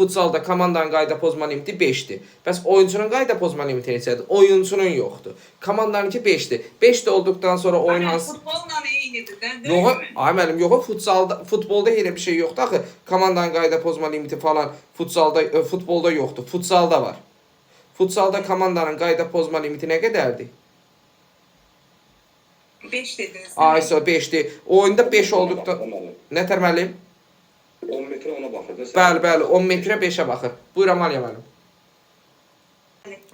Futsalda komandanın qayda pozma limiti 5-dir. Bəs oyunçunun qayda pozma limiti neçədir? Oyunçunun yoxdur. Komandanınki 5-dir. 5 də olduqdan sonra oyun hansı Futbolla eynidir də, deyil Yox, mi? ay müəllim, yox, futsalda, futbolda elə bir şey yoxdur axı. Komandanın qayda pozma limiti falan futsalda, futbolda yoxdur. Futsalda var. Futsalda komandanın qayda pozma limiti nə qədərdir? 5 dediniz. Ay, so 5-dir. Oyunda 5 olduqda Müəllim. nə tər müəllim? 10 metrə ona baxır da. Bəli, bəli, 10 metrə 5-ə baxır. Buyur Amaliya müəllim.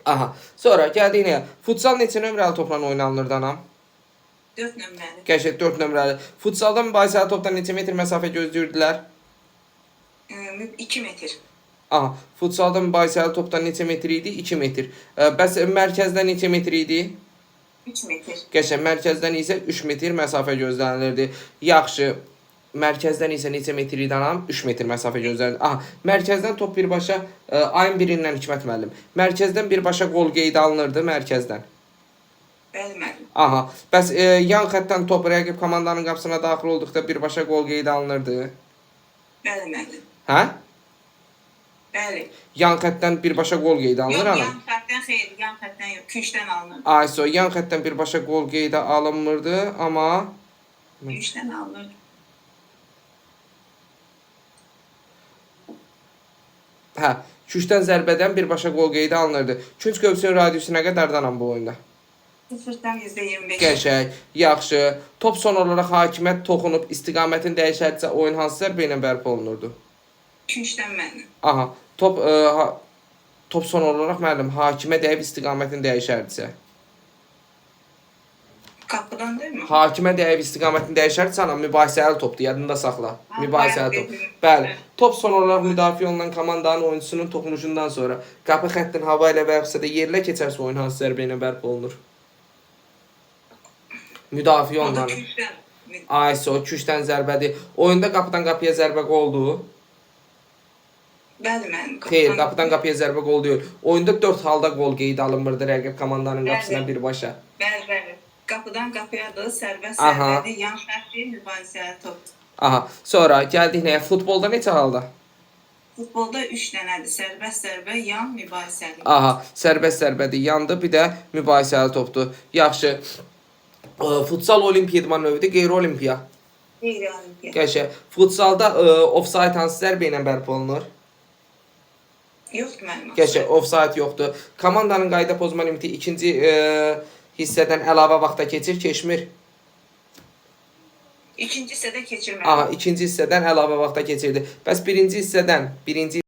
Aha. Sonra gəldik nəyə? Futsal neçə nömrəli topla oynanılırdı anam? 4 nömrəli. Qəşəng 4 nömrəli. Futsalda mübahisəli topdan neçə metr məsafə gözləyirdilər? 2 metr. Aha, futsalda mübahisəli topdan neçə metr idi? 2 metr. Bəs mərkəzdən neçə metr idi? 3 metr. Qəşəng mərkəzdən isə 3 metr məsafə gözlənilirdi. Yaxşı. Mərkəzdən isə neçə metr idi anam? 3 metr məsafə gözlənilirdi. Aha, mərkəzdən top birbaşa ayın birindən Hikmət müəllim. Mərkəzdən birbaşa qol qeydə alınırdı mərkəzdən. Bəli müəllim. Aha, bəs yan xəttdən top rəqib komandanın qapısına daxil olduqda birbaşa qol qeydə alınırdı. Bəli müəllim. Hə? Bəli. Yan xəttdən birbaşa qol qeydə alınır Yox, anam. yan xəttdən xeyr, yan xəttdən yox, küncdən alınır. Ayso, yan xəttdən birbaşa qol qeydə alınmırdı, amma Küncdən alınır. hə, küncdən zərbədən birbaşa qol qeydə alınırdı. Künc qövsünün radiusu nə qədərdir anam bu oyunda? 0,25. Qəşəng, yaxşı. Top son olaraq hakimə toxunub istiqamətini dəyişərsə oyun hansı zərbə ilə bərpa olunurdu? Küncdən müəllim. Aha, top top son olaraq müəllim hakimə dəyib istiqamətini dəyişərdisə. Qapıdan deyil mi? Hakimə dəyib istiqamətini dəyişərdisə anam mübahisəli topdur, yadında saxla. Ha, Mübahisəli bəli, top. dedim. Bəli. Top son olaraq müdafiə olunan komandanın oyunçusunun toxunuşundan sonra qapı xəttinin hava ilə və yaxud da yerlə keçərsə oyun hansı zərbə ilə bərpa olunur? Müdafiə O da olunan. küncdən. Ayso, küşdən zərbədir. Oyunda qapıdan qapıya zərbə qoldur. Bəli müəllim. Xeyr, qapıdan qapıya zərbə qol deyil. Oyunda 4 halda qol qeydə alınmırdı rəqib komandanın qapısına Bəli. birbaşa. Bəli, bəli. Qapıdan qapıyadır, sərbəst Aha. zərbədir, yan xətti, mübahisəli top. Aha. Sonra gəldik nəyə? Futbolda neçə halda? Futbolda 3 dənədir. Sərbəst zərbə, yan, mübahisəli. Aha, sərbəst zərbədir, yandı, bir də mübahisəli topdur. Yaxşı. Futsal olimpiya idman növüdür, qeyri-olimpiya. Qeyri-olimpiya. Qəşəng. Futsalda ofsayt hansı zərbə ilə bərpa olunur? Yoxdur müəllim. Qəşəng, ofsayt yoxdur. Komandanın qayda pozma limiti ikinci hissədən əlavə vaxta keçir, keçmir. İkinci hissədə keçirməli. Aha, ikinci hissədən əlavə vaxta keçirdi. Bəs birinci hissədən, birinci